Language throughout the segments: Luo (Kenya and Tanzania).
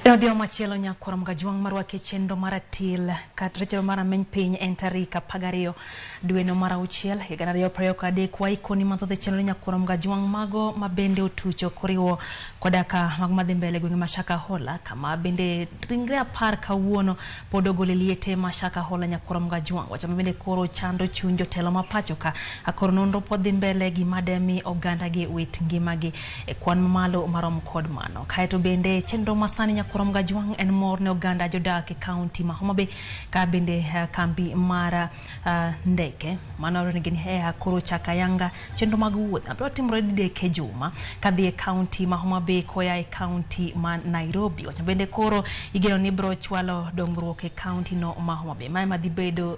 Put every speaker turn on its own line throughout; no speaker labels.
Odhiambo machielo nyakwar Mgajwang' marwake chenro mar atil kata chenro mar rameny piny en tarik 12 dweno mar auchiel higa 2023. Waikoni mathoth e chenro nyakwar Mgajwang' mago mabende otucho koriwo koda ka mag madhi mbele gwenge ma Shakahola, kama bende ringre 10 kawuono pod ogol e liete ma Shakahola. Nyakwar Mgajwang' wacho mabende koro chando chuny jotelo ma pacho ka koro nonro pod dhi mbele gima demi oganda gi wit ngimagi e kwan mamalo marom kod mano. Kaeto bende chenro masani nyakwar Mgajwang' en mor ne oganda jodak e kaunti ma Homa Bay, ka bende kambi mar ndeke mano gin Air koro chako ayanga chenro mag wuoth mabiro timore didek e juma kadhi e kaunti ma Homa Bay koya e kaunti ma Nairobi. Wacho bende koro igeno ni biro chwalo dongruok e kaunti no ma Homa Bay. Mae madhi bedo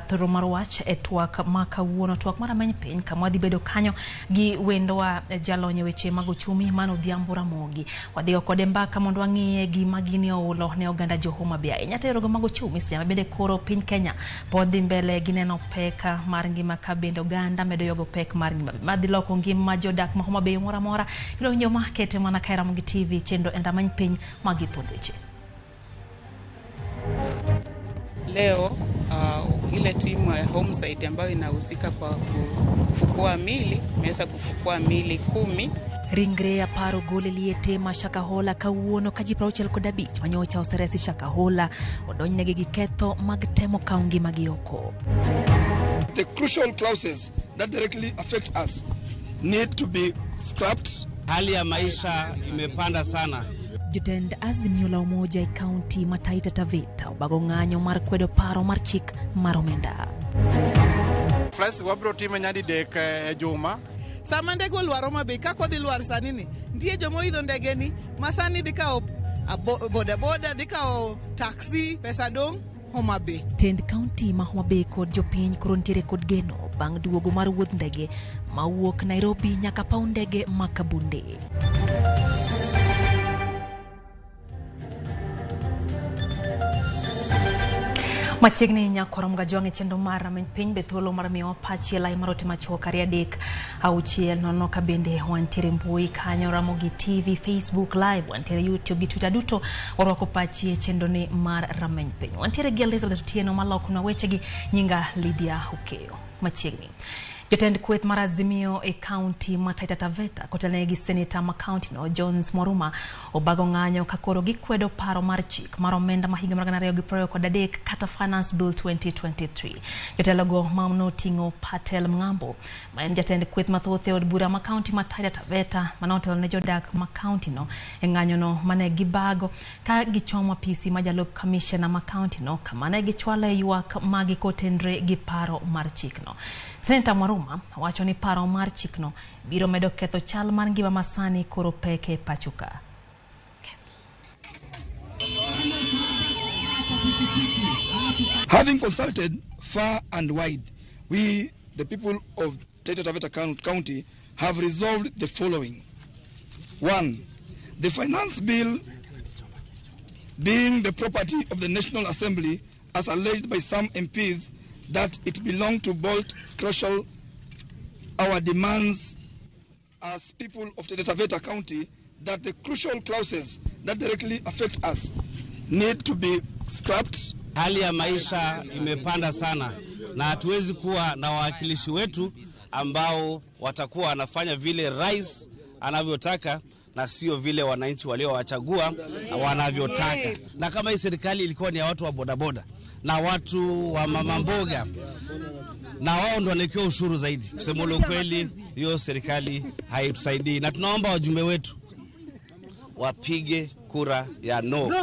thoro mar wach e twak ma kawuono, twak mar rameny piny, kama wadhi bedo kanyo gi wendwa jalony e weche mag uchumi mano Odhiambo Ramogi. Wadhigo kode mbaka mondo wang'iye gima gini oulo ne oganda jo Homa Bay ahinya to yore mag uchumi seche ma bende koro piny Kenya pod dhi mbele gi neno pek mar ngima ka bende oganda medo yogo pek mar ngima madhi loko ngima jodak ma Homa Bay moro amora. Kendo winjo ma kete mana ka e Ramogi TV chenro en rameny piny magi thuond weche.
Leo ile timu ya homicide ambayo inahusika kwa kufukua mili imeweza kufukua mili 10.
Ringre 10 ogol e liete ma Shakahola kawuono ka ji 65 manyocha oseresi Shakahola odonjnegi gi ketho mag temo kawo ngimagi oko.
The crucial clauses that directly affect us need to be scrapped.
Hali ya maisha imepanda sana.
Jotend Azimio la Umoja e kaunti ma Taita Taveta obago ng'anyo mar kwedo paro mar chik mar omenda.
Flights wabiro time nyadidek e juma.
Sama ndege olwar Homa Bay, kaka odhi lwar sani ni, nitie joma oidho ndege ni ma sani dhi kawo boda boda, dhi kawo taxi, pesa dong' Homa Bay.
Tend kaunti ma Homa Bay kod jopiny koro nitiere kod geno bang' duogo mar wuodh ndege mawuok Nairobi nyaka paw ndege ma Kabunde. Machiegni nyakwar Mgajwang' e chenro mar rameny piny be thuolo mar miyowa pachi e lai mar ote machuok 2 3 6 0 ka bende wantiere mbui kanyo Ramogi TV, Facebook Live, wantiere YouTube gi Twitter duto warwako pachi e chenro ni mar rameny piny. Wantiere gi Elizabeth Otieno malokonwa wechegi, nyinga Lydia Okeyo. Machiegni jotend kweth mar Azimio e kaunti ma Taita Taveta kotelnegi gi seneta ma kaunti no Jones Mwaruma obago ng'anyo ka koro gikwedo paro mar chik mar omenda ma higa mar 2023 kata Finance Bill 2023. Jotelogo ma noting'o Patel Mng'ambo ma en jatend kweth mathoth e od bura ma kaunti ma Taita Taveta manotelo ne jodak ma kaunti no e ng'anyo no mane gibago ka gichomo apisi ma jalup kamishna ma kaunti no kama ne gichwalo e ywak magi kotenre gi paro mar chikno. Seneta Mwaruma wacho ni paro mar chikno biro medo ketho chal mar ngima masani koro pek e pacho ka.
Having consulted far and wide, we, the people of Taita Taveta County, have resolved the following. 1. The finance bill being the property of the National Assembly, as alleged by some MPs that it belonged to Bolt crucial our demands as people of Taita Taveta County that the crucial clauses that directly affect us need to be scrapped.
Hali ya maisha imepanda sana na hatuwezi kuwa na wawakilishi wetu ambao watakuwa wanafanya vile rais anavyotaka na sio vile wananchi waliowachagua wanavyotaka. Na kama hii serikali ilikuwa ni ya watu wa bodaboda na watu wa mama mboga, na wao ndio wanaekewa ushuru zaidi, kusema ule ukweli, hiyo serikali haitusaidii. Na tunaomba wajumbe wetu wapige kura ya no.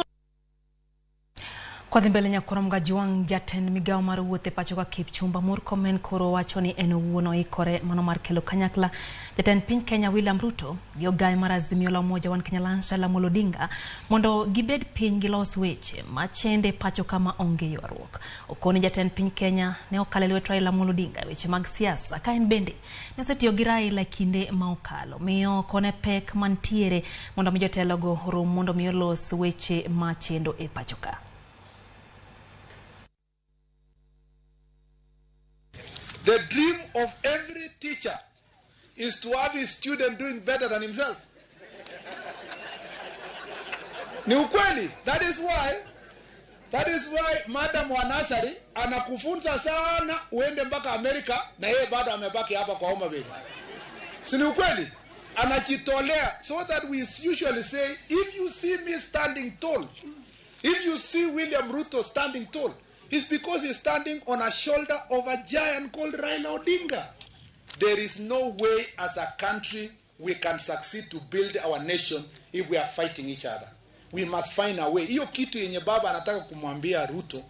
Kwa dhi mbele nyakwar Mgajwang' jatend migawo mar wuoth e pacho ka Kipchumba Murkomen koro wacho ni en owuon oikore mano mar kelo kanyakla jatend piny Kenya William Ruto gi ogaye mar Azimio la Umoja One Kenya Alliance Raila Amolo Odinga mondo gibed piny gilos weche machende pacho kama onge ywaruok. Okoni jatend piny Kenya ne okalo e lwet Raila Amolo Odinga e weche mag siasa ka en bende ne osetiyo gi Raila e kinde ma okalo, miyo okone pek mantiere mondo mi jotelogo orom mondo mi olos weche machendo e pacho ka.
The dream of every teacher is to have his student doing better than himself.
Ni ukweli. That is why madam wa nursery anakufunza sana uende mpaka Amerika na yeye bado amebaki hapa kwa Homa Bay. Si ni ukweli? Anajitolea so that we usually say, if you see me standing tall, if you see William Ruto standing tall, it's because he's standing on a shoulder of a giant called Raila Odinga. There is no way as a country we can succeed to build our nation if we are fighting each other. We must find a way. Hiyo kitu yenye baba anataka kumwambia Ruto,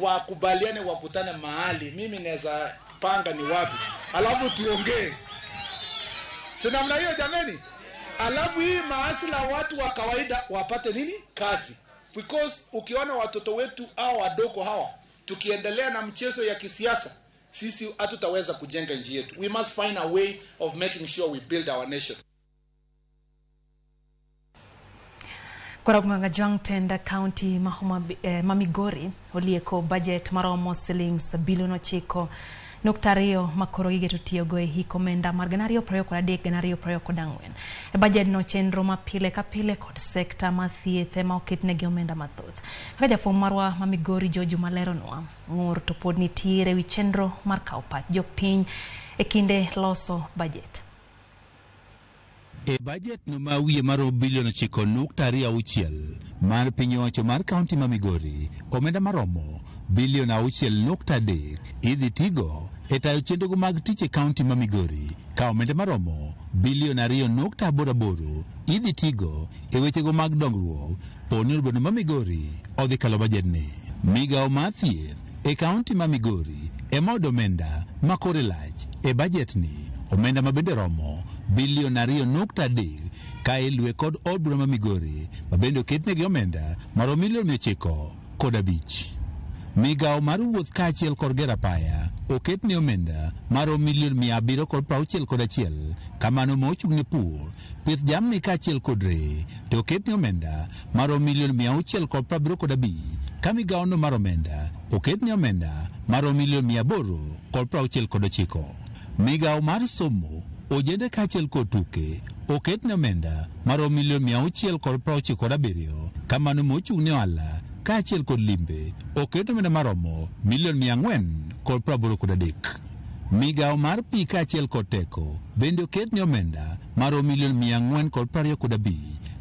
wakubaliane, wakutane mahali, mimi naweza panga ni wapi, alafu tuongee. Si namna hiyo jameni? Alafu hii mahustler, watu wa kawaida wapate nini? Kazi. Because ukiona watoto wetu hawa wadogo hawa, tukiendelea na mchezo ya kisiasa, sisi hatutaweza kujenga nchi yetu. We must find a way of making sure we build our nation.
Koro Jwang tend county ma Homa, ma Migori olieko budget maromo silings bilion 9.2 makoro gigeto tiyogo e hik omenda mar 2023 2024. E budget no, chenro ma pile ka pile kod sekta mar thieth ema oketnegi omenda mathoth. Kaka jafwambo marwa ma Migori George maleronwa, ng'ur to pod nitiere wi chenro mar kawo pach jopiny e kinde loso budget.
E bajet no ma wiye maromo bilion 9.26 mar piny owacho mar kaunti ma Migori, omenda maromo bilion 6.3 idhi tigo e tayo chenrogo mag tich e kaunti ma Migori, ka omenda maromo bilion 2.88 idhi tigo e wechego mag dongruok poni od bura ma Migori odhi kalo bajedni. Migawo mar thieth e kaunti ma Migori ema oyudo omenda ma kore lach e bajet ni, omenda ma bende romo bilion 2.3, ka iluwe kod od bura ma Migori ma bende oketnegi omenda maromo milion 905. Migawo mar wuoth kaachiel kod gero apaya oketne omenda maromo milion 761, kamano ma ochung' ne pur, pith jamni kaachiel kod ree to oketne omenda maromo milion 675, ka migawono mar omenda oketne omenda maromo milion 869. Migawo mar somo, ojende kaachiel kod tuke oketne omenda maromo milion 697, kamano mochung' ne ohala kaachiel kod limbe oket omenda maromo milion 483. Migawo mar pi kaachiel kod teko bende oketne omenda maromo milion 425,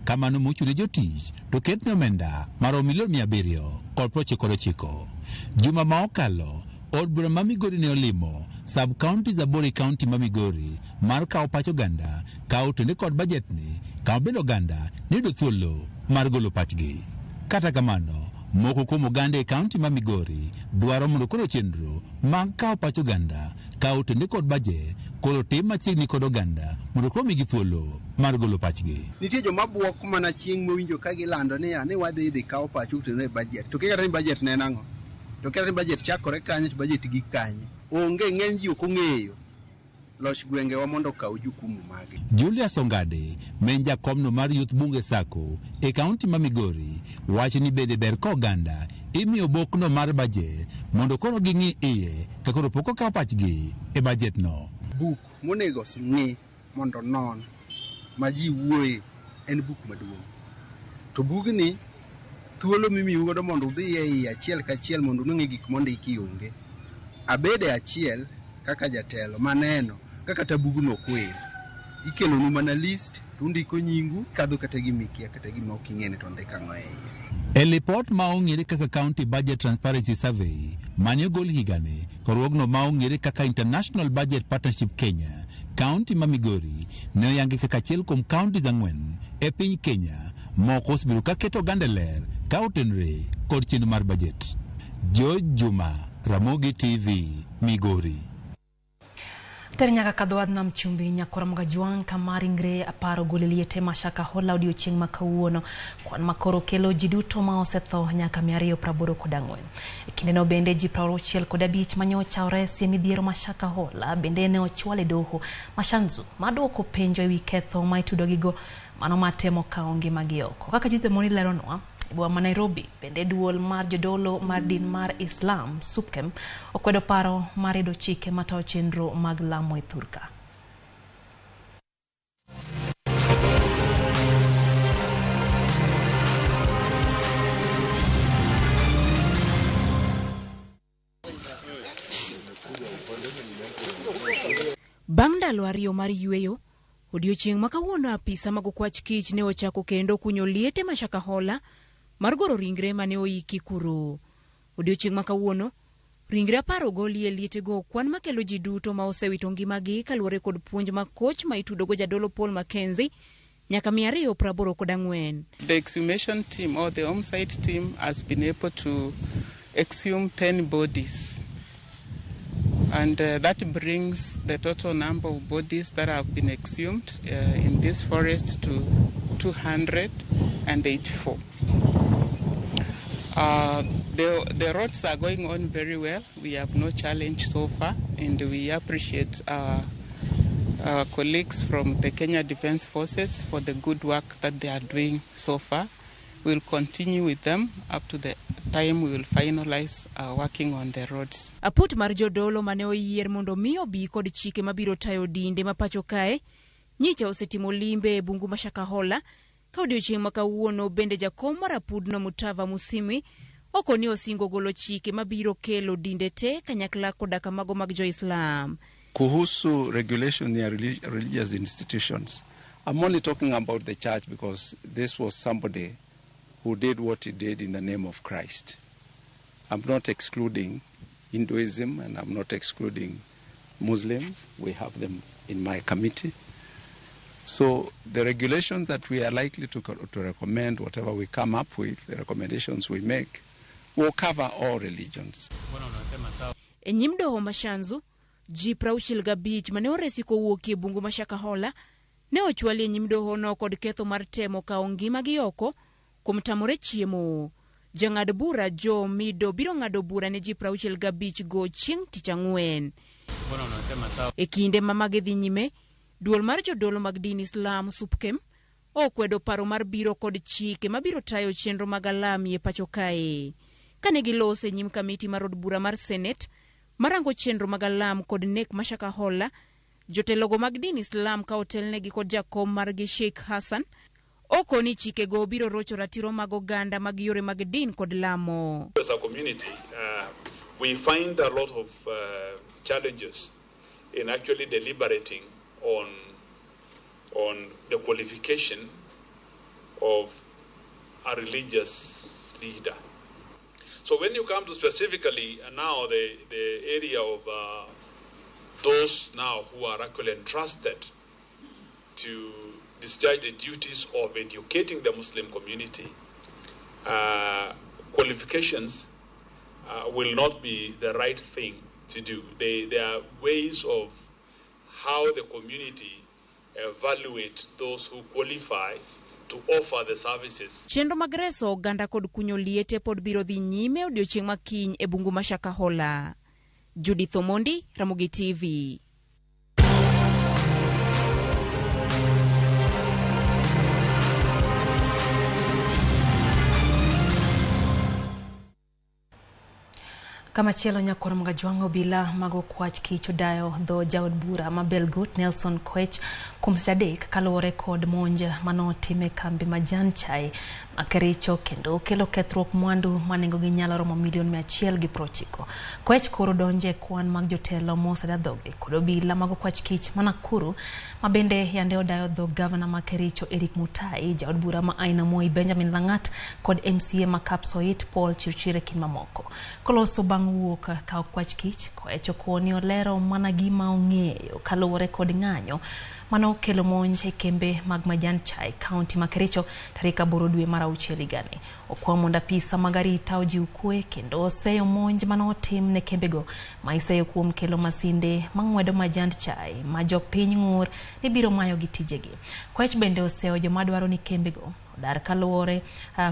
kamano mochung' ne jotich to oketne omenda maromo milion 799. Juma ma okalo, od bura ma Migori ne olimo sub counties aboro e kaunti ma Migori mar kawo pach oganda ka otene kod bajet ni, kama bende oganda ne yudo thuolo mar golo pachgi. Kata kamano, moko kuom oganda e kaunti ma Migori dwaro mondo koro chenro mag kawo pach oganda ka otene kod bajet koro tim machiegni kod oganda mondo koro migi thuolo mar golo pachgi.
Nitie joma buok mana chieng' mowinjo ka gilando niya ni wadhi dhi kawo pachu otenore e budget, to kia kata ni budget ne en ang'o, to kia kata ni budget chakore kanye to budget gik kanye. Onge, ng'eny ji ok ong'eyo loch gwengewa mondo okaw jukumu mage.
Julius Ongade, ma en jakomno mar Youth Bunge Sacco e kaunti ma Migori, wacho ni bende ber ka oganda imiyo bokno mar bajet mondo koro ging'i iye ka koro pok okaw pachgi e bajet no.
Buk monego ng'i mondo non ma ji wuoye en buk maduong', to bugni thuolo mimiu godo mondo udhi e iye achiel kachiel mondo unung'e gik mondiki onge. Abede achiel kaka jatelo maneno ka kata bugno ok wer, ikelonu mana list to undiko nyingu, kadho kata gimikia kata gima ok ing'e ni to ondik ang'o e iye.
E lipot ma ong'ere kaka County Budget Transparency Survey mane ogol higani korwogno ma ong'ere kaka International Budget Partnership Kenya, kaunti ma Migori ne oyangi kaka achiel kuom counties ang'wen e piny Kenya moko osebedo ka keto oganda e ler ka otenore kod chenro mar bajet. George Juma, Ramogi TV, Migori.
Ter nyaka kadho wadh nam chumbi nyakora Mogajwang' kama ringre 10 ogol e liete ma Shakahola odiochieng' ma kawuono. Kwan makoro kelo ji duto ma osetho nyaka 284. E kindeno bende ji 65 manyocha oresi e midhiero ma Shakahola bende ne ochwal e doho ma Shanzu maduoko penjo ewi ketho ma itudogigo mano matemo kawo ngimagi oko. Kaka Judith Moni leronwa, e boma ma Nairobi bende duol mar jodolo mar din mar Islam SUPKEM okwedo paro mar rido chike matayo chenro mag lamo e thurka.
Bang' ndalo 2 mar yueyo, odiochieng' ma kawuono apisa mag okwach kich ne ochako kendo kunyo liete ma Shakahola mar goro ringre mane oiki kuro. Odiochieng' ma kawuono, ringre 10 ogolie lietego kwan makelo ji duto ma osewito ngimagi kaluwore kod puonj mag koch ma itudogo jadolo Paul Mackenzie nyaka 284.
The exhumation team or the homicide team has been able to exhume 10 bodies. And that brings the total number of bodies that have been exhumed in this forest to 284. The roads are going on very well. We have no challenge so far, and we appreciate our colleagues from the Kenya Defence Forces for the good work that they are doing so far. We'll continue with them up to the time we will finalize working on the roads.
Aput mar jodolo mane oyier mondo mi obi kod chike mabiro tayo dinde ma pacho kae, nyicha osetimo limbe e bungu ma Shakahola, ka odiochieng' ma kawuono bende jakom mar apudno Mutava Musimi okoni osingo golo chike mabiro kelo dinde te kanyakla koda kamago mag jo-Islam.
Kuhusu regulation ya religious institutions, I'm only talking about the church because this was somebody who did what he did in the name of Christ. I'm not excluding Hinduism and I'm not excluding Muslims. We have them in my committee. So the regulations that we are likely to recommend, whatever we come up with, the recommendations we make, will cover all religions.
E nyim doho ma Shanzu, ji 65 mane oresi kowuok e bungu ma Shakahola ne ochwali e nyim dohono kod ketho mar temo kawo ngimagi oko kuom tamore chiemo. Jang'ad bura Joe Mido biro ng'ado bura ne ji 65 go chieng' tich ang'wen. E kinde ma magi dhi nyime, duol mar jodolo mag din Islam Supkem okwedo paro mar biro kod chike mabiro tayo chenro mag alami e pacho kae. Kane gilose e nyim kamiti mar od bura mar Senate marango chenro mag alam kod nek ma Shakahola, jotelogo mag din Islam ka otelnegi kod jakom margi Sheikh Hassan okoni chikego biro rocho ratiro mag oganda mag yore mag din kod lamo.
As a community, we find a lot of challenges in actually deliberating on the qualification of a religious leader. So when you come to specifically now the area of those now who are actually entrusted to discharge the duties of educating the Muslim community, qualifications will not be the right thing to do. There are ways of how the community evaluate those who qualify to offer the services.
Chenro mag reso oganda kod kunyo liete pod biro dhi nyime odiochieng' ma kiny e bungu ma Shakahola. Judith Omondi, Ramogi TV.
Kamachielo nyakwar Mgajwang' obila mag okwach kich odayo dho jaod bura ma Belgut Nelson Koech kuom seche 3 kaluwore kod monj manotim e kambi majan chai ma Kericho kendo kelo kethruok mwandu ma nengogi nyalo romo milion 190. Koech koro donje kwan mag jotelo moseda dhogi kod obila mag okwach kich ma Nakuru ma bende yande odayo dho gavana ma Kericho Eric Mutai, jaod bura ma Aina Moi Benjamin Langat kod MCA ma Kapsoit Paul Chirchir e kind mamoko. Koloso bang' wuok ka okwach kich, Koech okoni olero mana gima ong'eyo kaluwore kod ng'anyo mano kelo monj e kembe mag majan chai kaunti ma Kericho tarik 8 dwe mar 6 higani. Okwa mondo apisa mag arita ojiw kwe kendo oseyo monj manotim ne kembego ma iseyo kuom kelo masinde mang'wedo majand chai ma jopiny ng'ur ni biro mayogi tijegi. Koech bende oseyo joma dwaro ni kembego odar kaluwore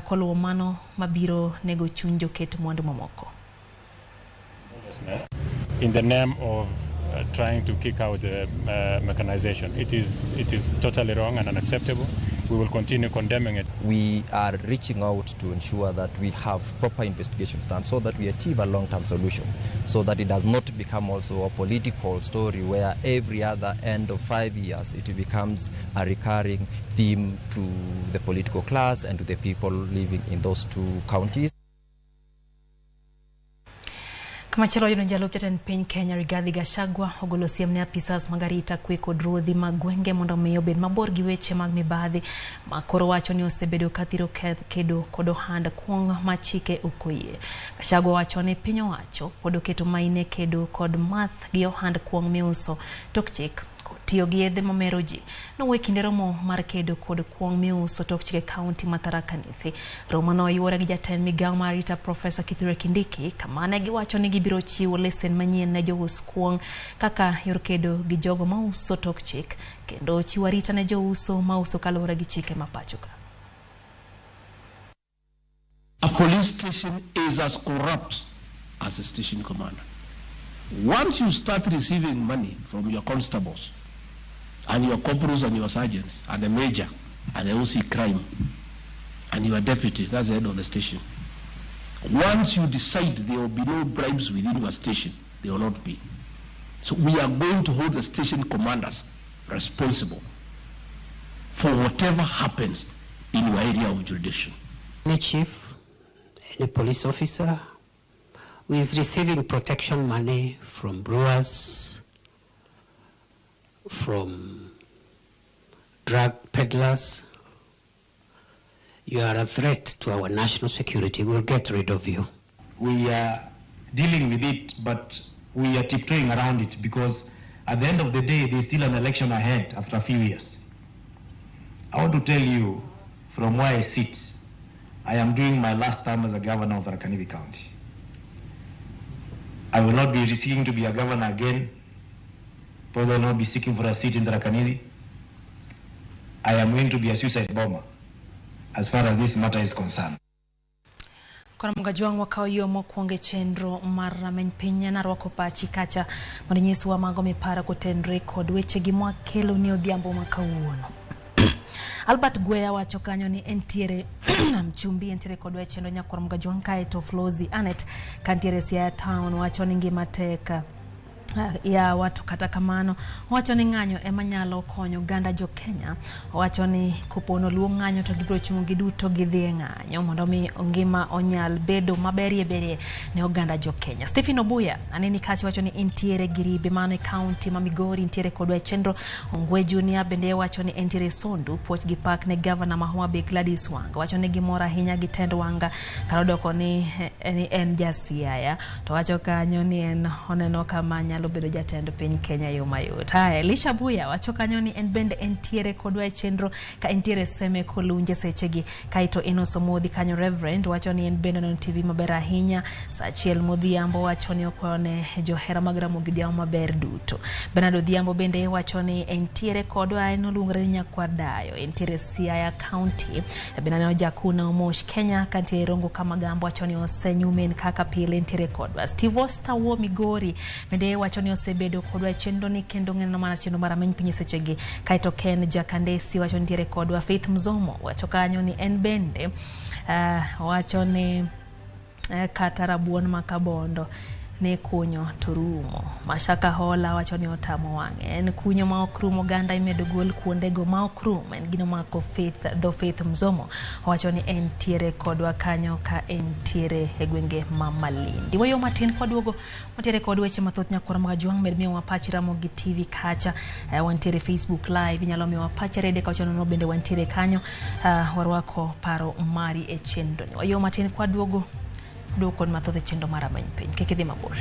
koluwo mano mabiro nego chuny joket mwandu mamoko.
In the name of trying to kick out the mechanization. It is totally wrong and unacceptable. We will continue condemning it.
We are reaching out to ensure that we have proper investigations done so that we achieve a long-term solution, so that it does not become also a political story where every other end of 5 years it becomes a recurring theme to the political class and to the people living in those two counties.
Kamachielo yudo jalup jatend piny Kenya Rigathi Gachagua ogolo siem ne apisas mag arita kwe kod ruodhi mag gwenge mondo mi obed mabor gi weche mag mibadhi ma koro wacho ni osebedo ka thiro kedo kod ohand kuong' ma chike ok oyie. Gachagua wacho ni piny owacho pod oketo maine kedo kod math gi ohand kuong' miuso tok chik tiyo gi yedhe mamero ji. Nowuoyo e kinde romo mar kedo kod kuong' miuso tok chik e kaunti ma Tharaka Nithi. Romo no oyuore gi jatend migawo mar arita Profesa Kithure Kindiki kama ne giwacho ni gibiro chiwo lesen manyien ne jous kuong' kaka yor kedo gi jogo mauso tok chik kendo chiwo arita ne jouso mauso kaluwore gi chike ma pacho ka.
A police station is as corrupt as a station commander. Once you start receiving money from your constables and your corporals and your sergeants and the major and the OC crime and your deputy, that's the head of the station. Once you decide there will be no bribes within your station, there will not be. So we are going to hold the station commanders responsible for whatever happens in your area of jurisdiction.
Any chief, any police officer who is receiving protection money from brewers, from drug peddlers, you are a threat to our national security. We'll get rid of you.
We are dealing with it, but we are tiptoeing around it because at the end of the day, there's still an election ahead after a few years. I want to tell you from where I sit, I am doing my last term as a governor of Tharaka Nithi County. I will not be seeking to be a governor again, probably not be seeking for a seat in Tharaka Nithi. I am going to be a suicide bomber as far as this matter is concerned.
Kono Mgajwang' wakawo yo mokwongo e chenro mar rameny piny narwako pachi kacha mondo inyiswa mago miparo kotenre kod wechegi mwakelo ni odhiambo ma kawuono. Albert Gweya wacho kanyo ni entiere Mchumbi, entiere kodwa e chenro nyakwar Mgajwang' kae to Flozi Anet kantiere Siaya Town wacho ni ngima tek yawa, to kata kamano owacho ni ng'anyo ema nyalo konyo oganda jo Kenya. Owacho ni kopono luong ng'anyo to gibiro chung' giduto gidhi e ng'anyo mondo mi ngima onyal bedo maberie berie ne oganda jo Kenya. Stephen Obuya aneni kacha wacho ni entiere Giribe mano e kaunti ma Migori, entiere kodwa e chenro. Ongwe Junior bende wacho ni entiere Sondu, puoch gi pak ne gavana ma Homa Bay Gladys Wanga. Wacho ni gimor ahinya gi tend Wanga karodoko ni en ja Siaya, to wacho kanyo ni en oneno kama nyalo bedo jatend piny Kenya yo mayot. Haya, Elisha Buya wacho kanyo ni en bende entiere kodwa e chenro ka entiere Seme Kolunje sechegi. Kaito Enos Omodhi kanyo Reverend wacho ni en bende oneno TV maber ahinya saa achiel modhiambo, wacho ni okwayo ne johera mag Ramogi Odhiambo maber duto. Bernard Odhiambo bende wacho ni entiere kodwa, en oluongore ni Nyakwar Dayo, entiere Siaya County. Bende aneno Jakuna Omosh Kenya kantiere Rongo Kamagambo wacho ni osenyumen kaka pile, entiere kodwa. Steve Oster wuo Migori bende wacho ni osebedo kodwa e chenro ni kendo ng'eno mana chenro mar rameny piny sechegi. Kaeto Ken Jakandesi wacho nitiere kodwa. Faith Mzomo wacho kanyo ni en bende wacho ni kata rabuon ma Kabondo ne kunyo to rumo. Mashaka Hola wacho ni otamo wang'e, en kunyo ma ok rum, oganda imedo gol kuondego ma ok rum. En gino mako Faith dho Faith Mzomo wacho ni entiere kodwa kanyo ka entiere e gwenge ma Malindi. Wayo matin kwaduogo wantiere kod weche mathoth nyakwar Mgajwang', med miyowa pachi Ramogi TV kacha, wantiere Facebook Live, inyalo miyowa pachi rede kacha nono bende wantiere kanyo, warwako paro mari e chenro ni. Wayo matin kwaduogo duogo kod mathoth e chenro mar rameny piny. Kik idhi mabor.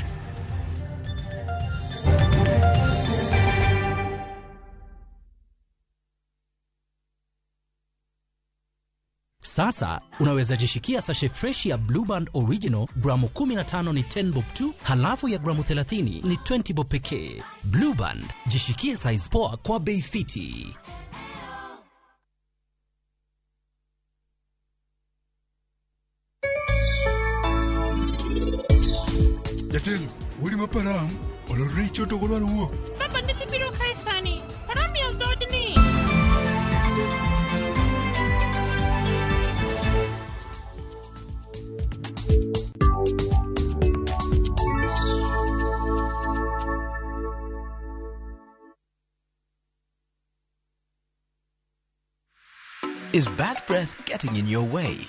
Sasa unaweza jishikia sachet fresh ya Blue Band Original gramu 15 ni 10 bob tu, halafu ya gramu 30 ni 20 bob pekee. Blue Band, jishikie size poa kwa bei fiti.
Jatelo, wuodi ma param olor richo to ok odwar wuok.
Baba ne dhi biro kae sani. Param yaw dhoodni.
Is bad breath getting in your way?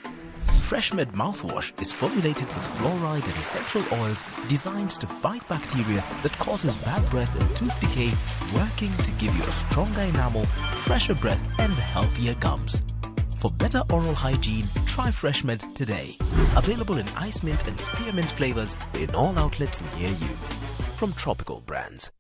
FreshMed mouthwash is formulated with fluoride and essential oils designed to fight bacteria that causes bad breath and tooth decay, working to give you a stronger enamel, fresher breath, and healthier gums. For better oral hygiene, try FreshMed today. Available in ice mint and spearmint flavors in all outlets near you. From Tropical Brands.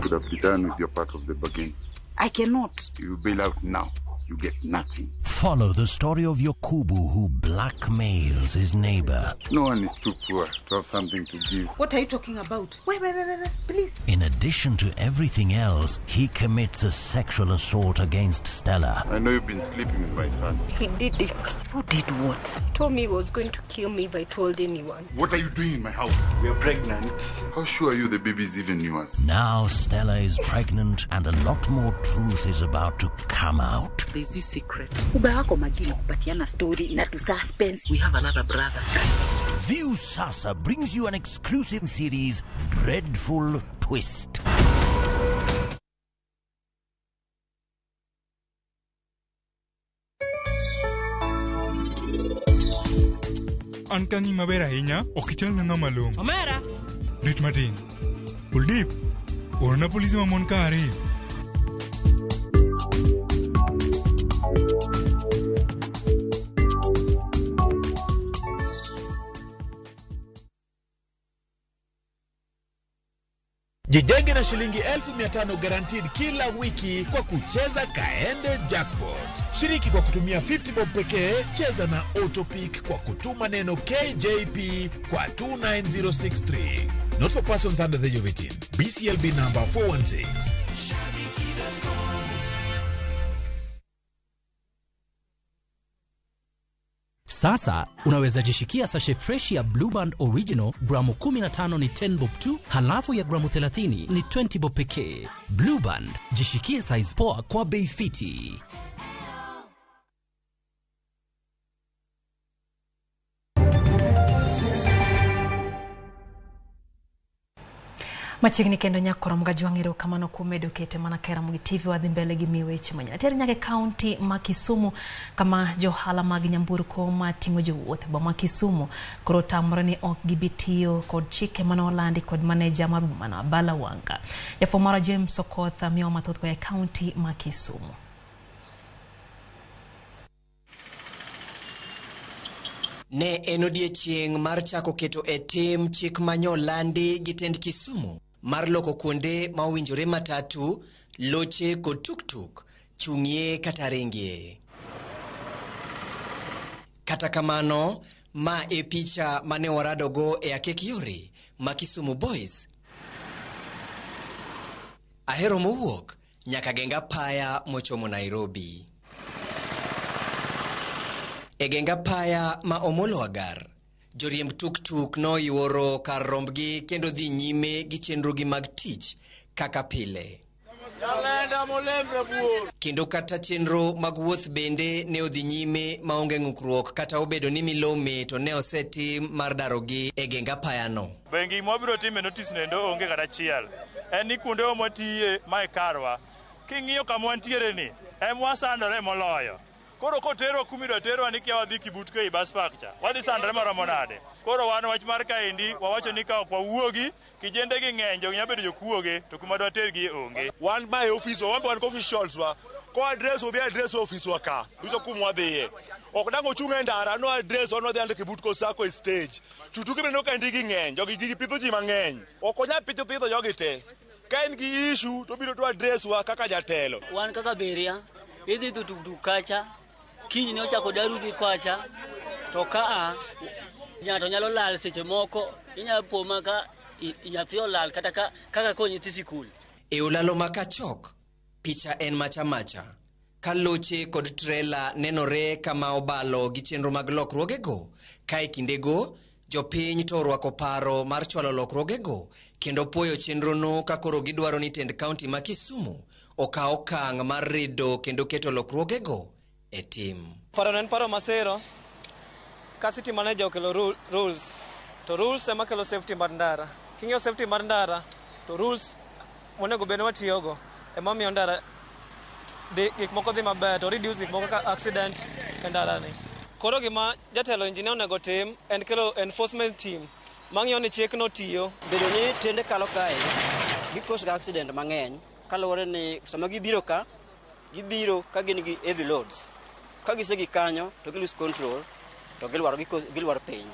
Could have been done with your part of the bargain.
I cannot.
You bail out now, you get nothing.
Follow the story of Yokubu who blackmails his neighbor.
No one is too poor to have something to give.
What are you talking about? Wait, wait, wait, wait, wait, please.
In addition to everything else, he commits a sexual assault against Stella.
I know you've been sleeping with my son.
He did it.
Who did what?
He told me he was going to kill me if I told anyone.
What are you doing in my house?
We are pregnant.
How sure are you the baby is even yours?
Now Stella is pregnant and a lot more truth is about to come out.
There's this secret. Uba wako magini kupatiana story na tu suspense.
We have another brother.
View Sasa brings you an exclusive series, Dreadful Twist.
An kanyi maber ahinya, ok ichal na ng'ama long'o.
Omera!
Rit matin. Kuldeep, orna polise mamon ka ariyo.
Jijenge na shilingi 1500 guaranteed kila wiki kwa kucheza Kaende Jackpot. Shiriki kwa kutumia 50 bob pekee, cheza na Autopick kwa kutuma neno KJP kwa 29063. Not for persons under the age of 18. BCLB number 416.
Sasa unaweza jishikia sashe fresh ya Blueband Original gramu 15 ni 10 bob tu, halafu ya gramu 30 ni 20 bob pekee. Blueband, jishikie size poa kwa bei fiti.
Machiegni kendo nyakoro Mgajwang' erokamano kuom medo kete mana ka Ramogi TV wadhi mbele gi miyo weche manyien. Ater nyaka e kaunti ma Kisumu kama johala mag nyamburko mating'o jowuoth e boma ma Kisumu koro otamore ni ok gibi tiyo kod chike mane olandi kod maneja mar bomano Abala Wanga. Jafwambo marwa James Okoth miyowa mathoth koa e kaunti ma Kisumu.
Ne en odiechieng' mar chako keto e tim chik manyolandi gi tend Kisumu mar loko kuonde ma owinjore matatu, loche kod tuktuk chung'ie kata ringie. Kata kamano, ma e picha mane waradogo e akek yore ma Kisumu Boys. Ahero mowuok nyaka Genga Paya mochomo Nairobi. E Genga Paya ma Omolo Agar, joriemb tuktuk noyuoro kar rombgi kendo dhi nyime gi chenrogi mag tich kaka pile. Kendo kata chenro mag wuoth bende ne odhi nyime maonge ng'ukruok kata obedo ni milome to ne osetim mar darogi e Genga Payano.
Bengi mwabiro time notice nendo onge kata achiel. En ni kuonde mwatiye ma e karwa. King'iyo kama wantiere ni, em wasandore moloyo. Koro koterwa kumidwa terwa ni kia wadhi Kibutko ei bus park cha. Wadhi sandore maromo nade. Koro wan wach mar kaendi wawacho ni ka ok wawuogi, kijende gi ng'eny jogi nyalo bedo jokuoge to kuma dwatergi onge.
Wan ma e office wa, wan be wan officials wa. Ko address obi address office wa ka. Nyiso kuma wadhiye. Ok dang' ochung' e ndara no address wan wadhi Kibutko Sacco e stage. Tutuke bende ka ndigi ng'eny, jogi gigi pidho ji mang'eny. Ok onyal pidho jogi te. Ka en gi issue to biro to address wa kaka jatelo.
Wan kaka abiria, idhi dhi tuktuk kacha, kiny ne ochako daru dhi kacha, to kaa ng'ato nyalo lal seche moko, inyalo po ma ka nyathi olal kata kaka ko nyithi sikul.
E olalo ma Kachok, picha en macha macha. Ka loche kod trela nenore kama obalo gi chenro mag lokruogego, ka e kindego jopiny to orwako paro mar chwalo lokruogego kendo puoyo chenrono ka koro gidwaro ni tend kaunti ma Kisumu okaw okang' mar rido kendo keto lokruogego e tim.
Paro en paro masero ka city manager okelo rules to rules ema kelo safety mar ndara. King'iyo safety mar ndara to rules monego bed ni watiyogo ema miyo ndara dhi gik moko dhi maber to reduce gik moko kaka accident e ndara ni. Koro gima jatelo engineer onego tim en kelo enforcement team mang'iyo ni chikno tiyo.
Bedo ni trende kalo kae, gikos ga accident mang'eny kaluwore ni sama gibiro ka, gibiro ka gin gi heavy loads. Ka gisegik kanyo to gi lose control to gilwar gilwar piny.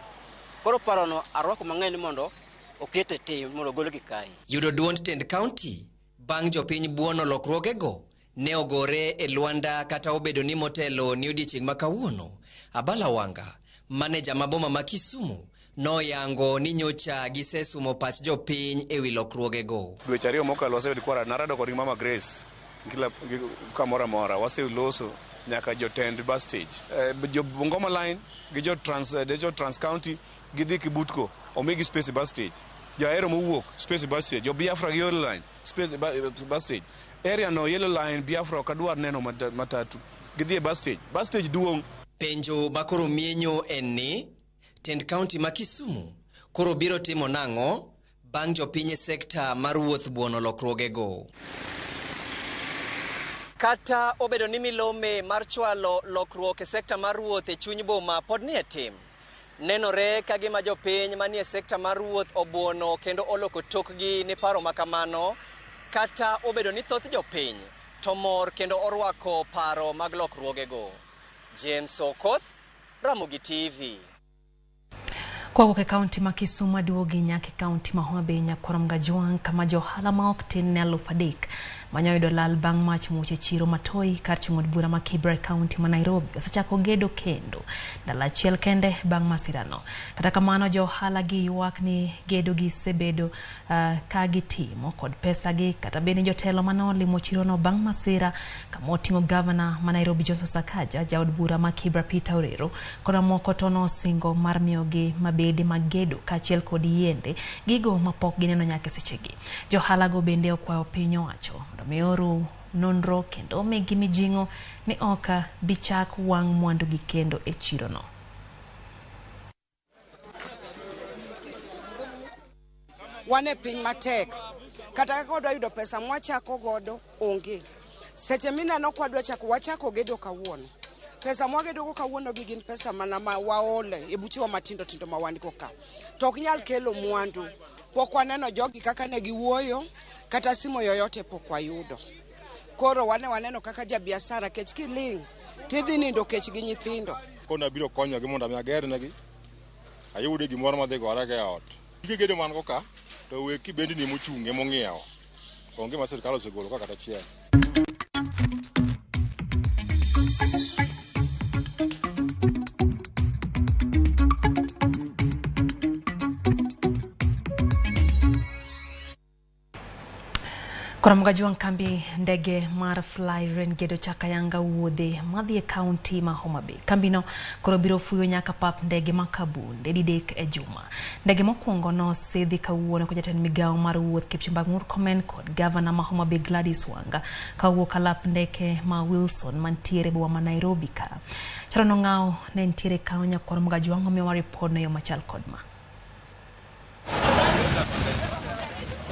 Koro parono arwako mang'eny ni mondo oket e tim mondo ogolgi kae.
Yudo duond tend kaunti bang' jopiny buono lokruogego ne ogore e lwanda kata obedo ni motelo ni odiechieng' ma kawuono. Abala Wanga, maneja ma boma ma Kisumu, noyango ni nyocha gisesumo pach jopiny ewi lokruogego.
Dweche ariyo mokalo waseyudo kwara narado kod Mama Grace kila kamoro amora waseloso nyaka jotend bus stage jo Bungoma line gi jo trans jo trans county gidhi Kibutko omigi space e bus stage Jahero mowuok space e bus stage jo Biafra gi Yellow line space e bus stage area no Yellow line Biafra ok adwar neno matatu gidhi e bus stage bus stage duong'.
Penjo makoro mienyo en ni tend kaunti ma Kisumu koro biro timo nang'o bang' jopiny e sekta mar wuoth buono lokruogego. Kata obedo ni milome mar chwalo lokruok e sekta mar wuoth e chuny boma pod nie tim, nenore ka gima jopiny manie sekta mar wuoth obuono kendo oloko tokgi ne paro makamano, kata obedo ni thoth jopiny to mor kendo orwako paro mag lokruogego. James Okoth, Ramogi TV.
Kowuok e kaunti ma Kisumu aduogi nyaka e kaunti ma Homa Bay Nyakwar Mgajwang' kama johala ma ok tin ne 3,000 manyo yudo lal bang' mach muoch e chiro Matoi kar chung' od bura ma Kibra e kaunti ma Nairobi osechako gedo kendo ndalo achiel kende bang' masirano. Kata kamano johala gi ywak ni gedo gisebedo ka gitimo kod pesa gi kata bende jotelo mane olimo chirono bang' masira kama oting'o gavana ma Nairobi Johnson Sakaja, jaod bura ma Kibra Peter Orero kod mamoko to nosingo mar miyogi mabede mag gedo kaachiel kod yiende gigo mapok gineno nyaka sechegi. Johalago bende okwayo piny owacho mondo mi oru nonro kendo omigi mijing'o ni ok bichak wang' mwandugi kendo e chirono.
Wan e piny matek, kata kaka wadwa yudo pesa mwachako godo onge. Seche mineno kwadwa chako, wachako gedo kawuono. Pesa mwagedogo kawuono gi gin pesa mana ma waole e buchewa matindo tindo ma wan go ka. To ok nyal kelo mwandu. Pok waneno jogi kaka ne giwuoyo, kata simu yoyote pok wayudo. Koro wane waneno kaka jabiasara kech kiling' tidhi nindo kech gi nyithindo.
Koro abiro konyogi mondo mi agernegi, ayude gimoro madhi gorego e ot. Gige gedo man go ka, to we kibendni mochung' emong'iewo. Onge ma sirkal osegolo ka kata achiel.
Koro Mgajwang' kambi ndege mar Fly Renegade ochako ayanga wuodhe madhi e kaunti ma Homa Bay. Kambino koro biro fuyo nyaka pap ndege ma Kabul didek e juma. Ndege mokwongo nosidhi kawuono kod jatend migawo mar wuoth Kipchumba Murkomen kod gavana ma Homa Bay Gladys Wanga kawuok alap ndeke ma Wilson mantiere boma ma Nairobi ka. Sharon Ong'awo ne nitiere kanyo Nyakwar Mgajwang' omiyowa ripodno e yo machal kod ma.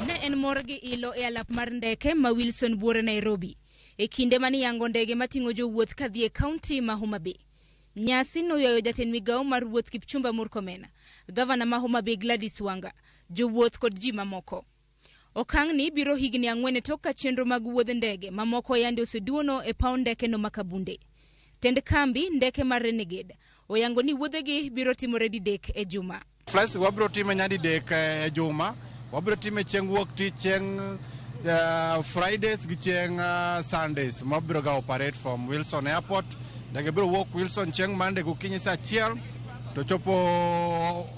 Ne en mor gi ilo e alap mar ndeke ma Wilson Buore Nairobi e kinde mane iyango ndege mating'o jowuoth kadhi e kaunti ma Homa Bay. Nyasi noywayo jatend migawo mar wuoth Kipchumba Murkomen, gavana ma Homa Bay Gladys Wanga, jowuoth kod ji mamoko. Okang'ni biro higni 4 tok ka chenro mag wuodh ndege mamoko yande oseduono e paw ndeke no ma Kabunde. Tend kambi ndeke mar Renegade oyango ni wuodhegi biro timore didek e juma.
Flights wabiro time nyadidek e juma, wabiro time chieng' wuok tich, chieng' Fridays gi chieng' Sundays mabiro ga operate from Wilson Airport. Ndege biro wuok Wilson chieng' Monday gokinyi saa 1 to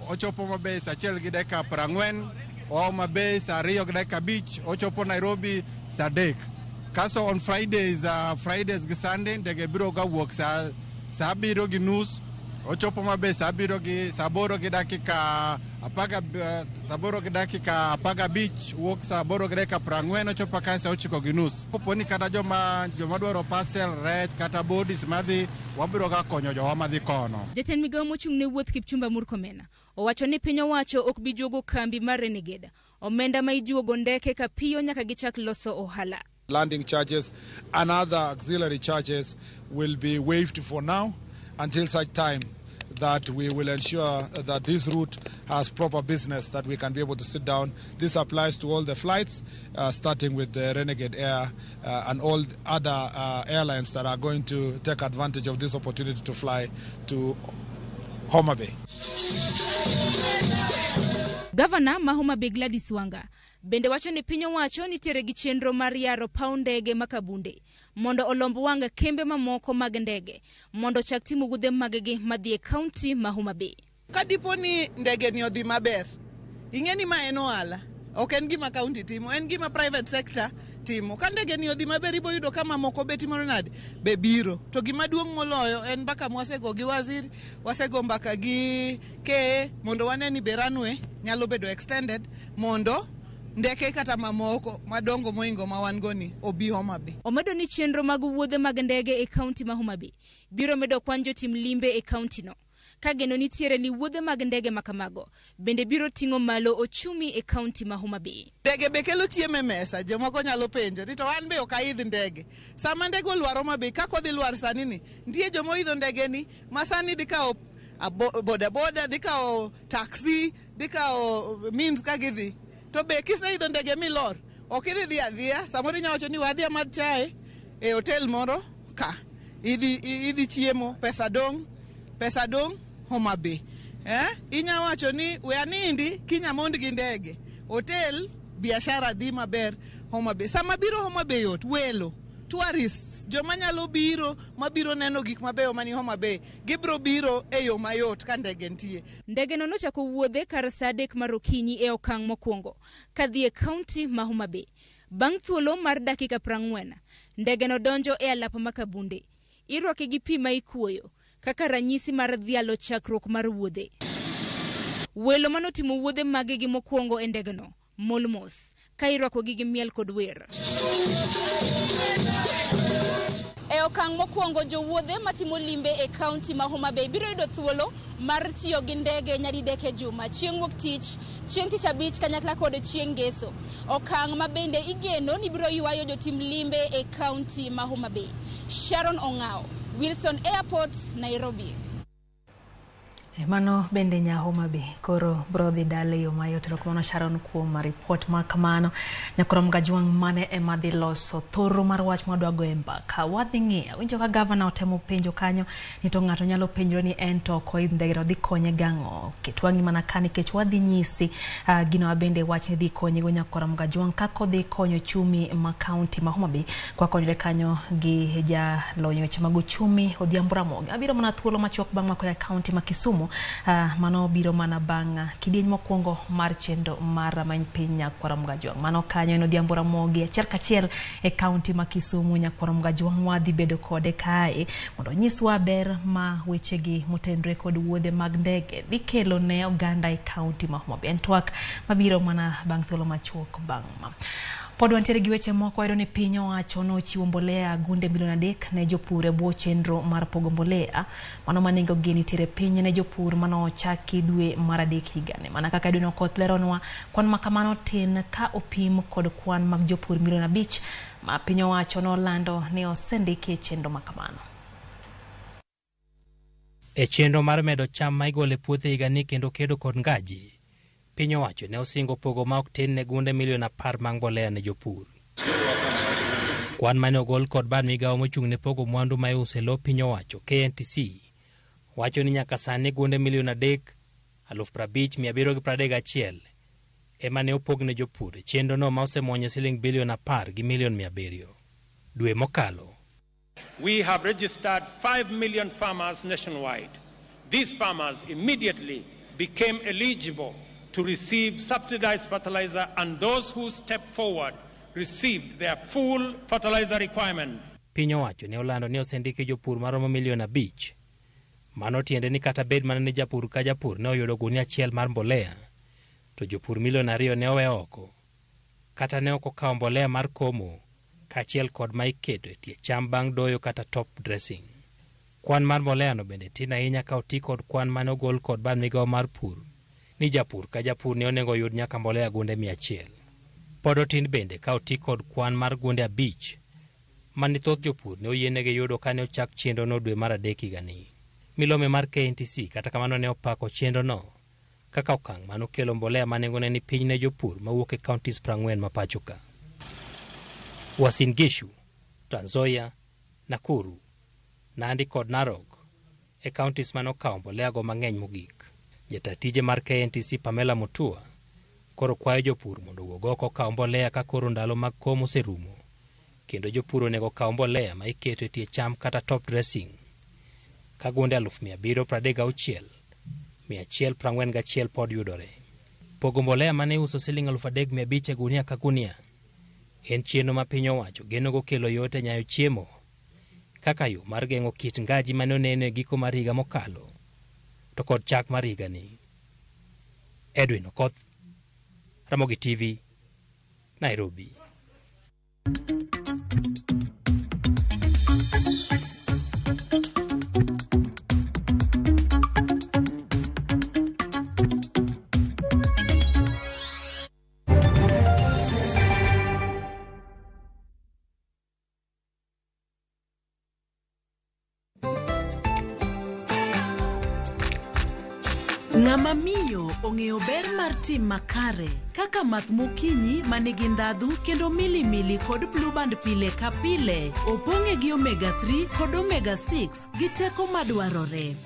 ochopo Homa Bay saa 1:40, oa Homa Bay saa 2:05, ochopo Nairobi saa 3. Kaso on Fridays, Fridays gi Sunday ndege biro ga wuok saa 7:30, ochopo Homa Bay saa 8:15, wuok saa 8:40, ochopo ka saa 9:30. Kopo ni kata joma dwaro parcel, rech kata bodies madhi, wabiro ga konyo jowa madhi kono.
Jatend migawo mochung' ne wuoth Kipchumba Murkomen owacho ni piny owacho ok bi juogo kambi mar Renegade omenda ma ijuogo ndeke ka piyo nyaka gichak loso ohala.
Landing charges and other auxiliary charges will be waived for now until such time that we will ensure that this route has proper business that we can be able to sit down. This applies to all the flights, starting with the Renegade Air and all other airlines that are going to take advantage of this opportunity to fly to Homa Bay.
Gavana ma Homa Bay Gladys Wanga bende wacho ni piny owacho nitiere gi chenro mar yaro paw ndege ma Kabunde mondo olomb wang' kembe mamoko mag ndege mondo ochak timo wuodhe maggi madhi e kaunti ma Homa Bay.
Ka dipo ni ndege ni odhi maber, ing'e ni ma en ohala, ok en gima kaunti timo, en gima private sector timo. Ka ndege ni odhi maber, ibo yudo ka mamoko be timo nade, be biro. To gima duong' moloyo en mbaka mwasego gi waziri, wasego mbaka gi KAA mondo wane ni be runway nyalo bedo extended mondo ndeke kata mamoko madongo moingo ma wan go ni obi Homa Bay.
Omedo ni chenro mag wuodhe mag ndege e kaunti ma Homa Bay biro medo kwan jotim limbe e kaunti no, ka geno nitiere ni wuodhe mag ndege makamago bende biro ting'o malo ochumi e kaunti ma Homa Bay.
Ndege be kelo chiemo e mesa, jomoko nyalo penjo ni to an be ok aidh ndege. Sama ndege olwar Homa Bay, kaka odhi lwar sani ni, nitie joma oidho ndege ni ma sani dhi kawo boda boda, dhi kawo taxi, dhi kawo means ka gidhi. To be kiseidho ndege milor, ok idhi dhi adhiya, samoro inyalo wacho ni wadhi amadh chae e hotel moro ka. Idhi chiemo, pesa dong' Homa Bay. Inya wacho ni we anindi kinya mond gi ndege. Hotel biashara dhi maber Homa Bay. Sama biro Homa Bay yot, welo, tourists, joma nyalo biro mabiro neno gik mabeyo mani Homa Bay, gibiro biro e yo mayot ka ndege nitie.
Ndege no nochako wuodhe kar saa 3 mar okinyi e okang' mokwongo kadhi e kaunti ma Homa Bay. Bang' thuolo mar dakika 40, ndege no donjo e alap ma Kabunde. Irwake gi pi ma ikuoyo kaka ranyisi mar dhialo chakruok mar wuodhe. Welo manotimo wuodhe maggi mokwongo e ndegeno mol mos ka irwakogi gi miel kod wer. E okang' mokwongo, jowuodhe matimo limbe e kaunti ma Homa Bay biro yudo thuolo mar tiyo gi ndege nyadidek e juma, chieng' wuok tich, chieng' tich abich kanyakla kod chieng' ngeso. Okang' ma bende igeno ni biro ywayo jotim limbe e kaunti ma Homa Bay. Sharon Ong'ao, Wilson Airport, Nairobi.
Mano bende nya Homa Bay koro bro dhi dala e yo mayot. Erokamano Sharon kuom ripot ma kamano. Nyakoro Mgajwang' mane ema dhi loso thoro mar wach mwadwa goyo e mbaka. Wadhi ng'iyo, winjo ka gavana otemo penjo kanyo ni to ng'ato nyalo penjore ni en to ok oidh ndege to dhi konye gang'o. Ket wang'i mana ka nikech wadhi nyisi gino ma bende wach ni dhi konye go Nyakoro Mgajwang' kaka odhi konyo ochumi ma kaunti ma Homa Bay kwa konyore kanyo gi jalony weche mag ochumi Odhiambo Ramogi. Abiro mana thuolo machuok bang' mako ya kaunti ma Kisumu. Mano biro mana bang' kidieny mokwongo mar chenro mar rameny piny Nyakwara Mgajwang'. Mano kanyo en Odhiambo Ramogi achiel kachiel e kaunti ma Kisumu. Nyakwara Mgajwang' wadhi bedo kode kae mondo onyiswa ber ma wechegi motenore kod wuodhe mag ndege dhi kelo ne oganda e kaunti ma Homa Bay. En twak mabiro mana bang' thuolo machuok bang' ma. Pod wantiere gi weche moko. Wayudo ni piny owacho nochiwo mbolea gunde milion 3 ne jopur e bwo chenro mar pogo mbolea. Mano ma nengo gi nitiere piny ne jopur manochaki dwe mar 3 higani. Mana kaka Edwin Okoth leronwa, kwan ma kamano tin ka opim kod kwan mag jopur milion 5 ma piny owacho nolando ni osendiki e chenro ma kamano.
E chenro mar medo cham ma igolo e puothe higani kendo kedo kod ngaji, piny owacho ne osingo pogo ma ok tin ne gunde milion 10 mag mbolea ne jopur. Kwan mane ogol kod bad migawo mochung' ne pogo mwandu ma iuso e lo piny owacho KNTC wacho ni nyaka sani gunde milion 3,50731 ema ne opog ne jopur e chenro no ma osemonyo siling bilion 10 gi milion 700. Dwe mokalo,
we have registered 5 million farmers nationwide. These farmers immediately became eligible to receive subsidized fertilizer, and those who stepped forward received their full fertilizer requirement.
Piny owacho ne olando ni osendiki jopur maromo milion 5. Mano tiende ni kata bed mana ni japur ka japur ne oyudo gunia 1 mar mbolea, to jopur milion 2 ne owe oko, kata ne ok okawo mbolea mar komo kaachiel kod ma iketo e tie cham bang' doyo kata top dressing. Kwan mar mbolea no bende tin ahinya ka oti kod kwan mane ogol kod bad migawo mar pur ni japur ka japur ne onego oyud nyaka mbolea gunde 100. Pod otin bende ka oti kod kwan mar gunde 5 mane thoth jopur ne oyienegi yudo kane ochak chenrono dwe mar 3 higani. Milome mar KNTC kata kamano ne opako chenrono kaka okang' manokelo mbolea ma nengone ni piny ne jopur mawuok e counties 40 ma pacho ka. Uasin Gishu, Trans Nzoia, Nakuru, Nandi kod Narok e counties manokawo mboleago mang'eny mogik. Jata tije mar KNTC Pamela Mutua koro kwayo jopur mondo owuog oko okaw mbolea ka koro ndalo mag komo oserumo, kendo jopur onego okaw mbolea ma iketo e tie cham kata top dressing ka gunde 736,141 pod yudore. Pogo mbolea mane iuso siling 3,500 e gunia ka gunia en chenro ma piny owacho genogo kelo yot e nyayo chiemo kaka yo mar geng'o kit ngaji mane oneno e giko mar higa mokalo to kod chak mar higani. Edwin Okoth, Ramogi TV, Nairobi.
Ng'ama miyo ong'eyo ber mar tim makare kaka math mokinyi manigi ndhadhu kendo milimili kod Blue Band pile ka pile opong'e gi omega 3 kod omega 6 gi teko madwarore.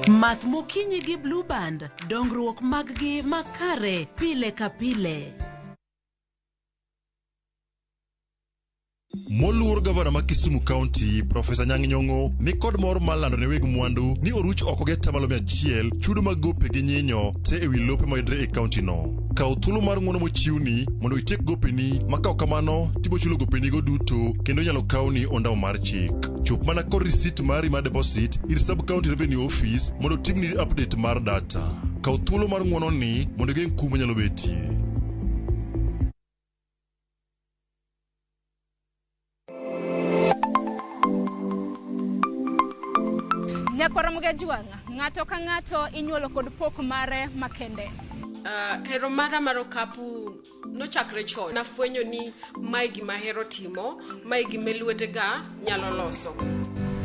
Math mokinyi gi Blue Band, dongruok mag-gi makare pile ka pile.
Moluor gavana ma Kisumu County, Profesa Anyang' Nyong'o ni kod mor mar lando ne weg mwandu ni oruch oko gi 100% chudo mag gope gi nyinyo te ewi lope mayudore e kaunti no. Kaw thuolo mar ng'uono mochiwni mondo itiek gopeni, ma ka ok kamano tibo chulo gopenigo duto kendo inyalo kawni ondamo mar chik. Chop mana kod risit mari mar deposit ir Sub County Revenue Office mondo otimni update mar data. Kaw thuolo mar ng'uono ni mondo igeng' kum manyalo betie.
Nyakwara Mugajwang', ng'ato ka ng'ato inyuolo kod pok mare makende.
Hero mara mar okapu nochakre chon. Nafwenyo ni mae gima ahero timo, mae gima lwetega nyalo loso.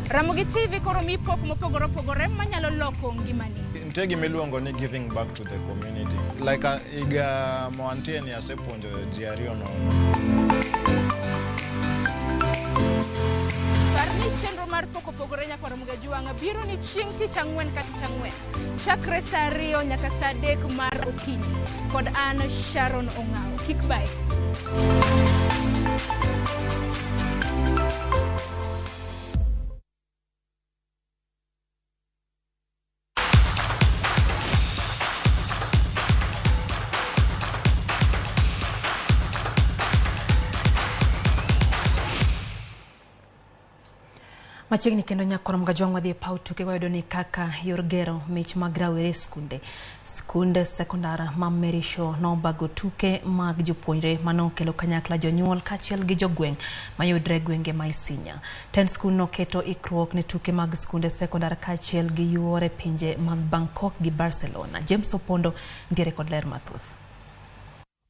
Ramogi TV koro mi pok mopogore opogore manyalo loko ngimani.
Nitie gima iluongo ni giving back to the community. Like higa moantie ni asepuonjo ji ariyo nono.
Par ni chenro mar pok opogore Nyakwara Mugajwang' biro ni chieng' tich ang'wen ka tich ang'wen. Chakre saa 2 nyaka saa 3 mar okinyi. Kod an Sharon Ong'awo. Kik bae.
Machiegni kendo Nyakwara Mugajwang' wadhi e paw tuke wayudo ni kaka yor gero mich mag rawere e skunde. Skund sekondar ma Mary Shaw nobago tuke mag jopuonjre manokelo kanyakla jonyuol kaachiel gi jogweng' mayudre e gwenge ma Isinya. Tend skul noketo ikruok ne tuke mag skunde sekondar kaachiel gi yuore pinje mag Bangkok gi Barcelona. James Opondo nitiere kod ler mathoth.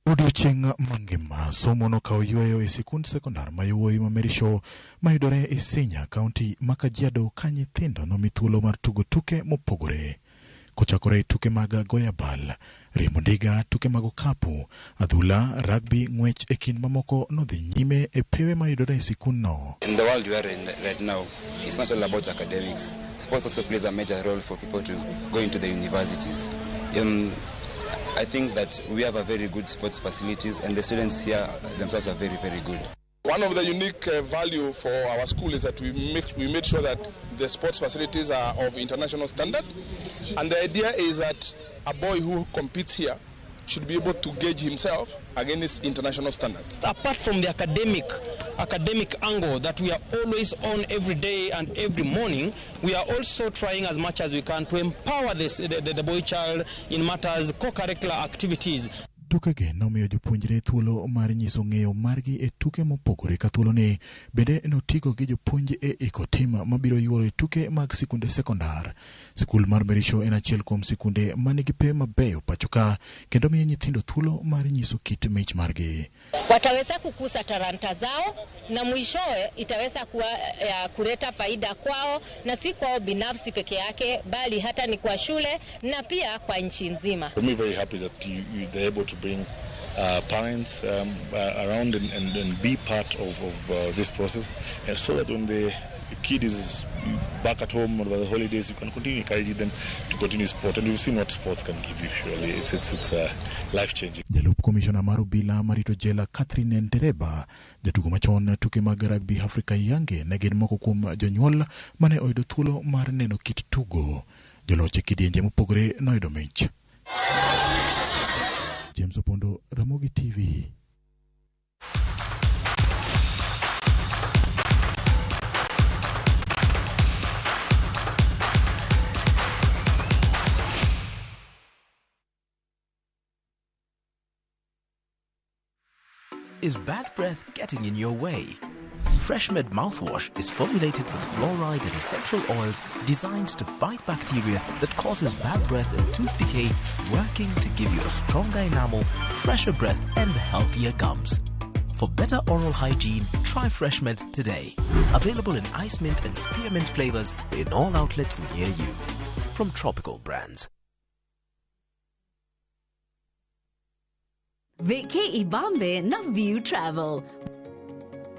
Odiochieng' mangima somo nokawo yweyo e sikund sekondar ma yawuoyi ma Mary Shaw mayudore Isinya, kaunti ma Kajiado ka nyithindo nomi thuolo mar tugo tuke mopogore. Kochakore e tuke mag goyo abal, riembo ndiga, tuke mag okapu, adhula, rugby, ng'wech e kind mamoko nodhi nyime e pewe mayudore e sikundno.
In the world we are in right now, it's not all about academics. Sports also plays a major role for people to go into the universities. I think that we have a very good sports facilities and the students here themselves are very, very good.
One of the unique value for our school is that we made sure that the sports facilities are of international standard. And the idea is that a boy who competes here should be able to gauge himself against international standards.
Apart from the academic angle that we are always on every day and every morning, we are also trying as much as we can to empower the boy child in matters co-curricular activities.
Tukegi nomiyo jopuonjre thuolo mar nyiso ng'eyo margi e tuke mopogore ka thuoloni bende notigo gi jopuonj e iko tim mabiro yuoro e tuke mag sikunde sekondar. Sikul mar Merishaw en achiel kuom sikunde manigi pe mabeyo pacho ka kendo miyo nyithindo thuolo mar nyiso kit mich margi.
Wataweza kukuza talanta zao na mwishowe itaweza kuwa, ya, kuleta faida kwao na si kwao binafsi peke yake, bali hata ni kwa shule na pia kwa nchi nzima.
I'm very happy that they're able to bring parents around and be part of this process, and so that when the kid is back at home over the holidays, you can continue encouraging them to continue sport. And we've seen what sports can give you, surely. It's life-changing.
Jalup komishona mar obila marito jela Catherine Ndereba, jatugo machon tuke mag rugby Africa Yange ne gin moko kuom jonyuol mane oyudo thuolo mar neno kit tugo. Joloch e kidienje mopogore noyudo mich. James Opondo, Ramogi TV.
Is bad breath getting in your way? FreshMed mouthwash is formulated with fluoride and essential oils designed to fight bacteria that causes bad breath and tooth decay, working to give you a stronger enamel, fresher breath, and healthier gums. For better oral hygiene, try FreshMed today. Available in ice mint and spearmint flavors in all outlets near you. From Tropical Brands.
Viki Ibambe na View Travel.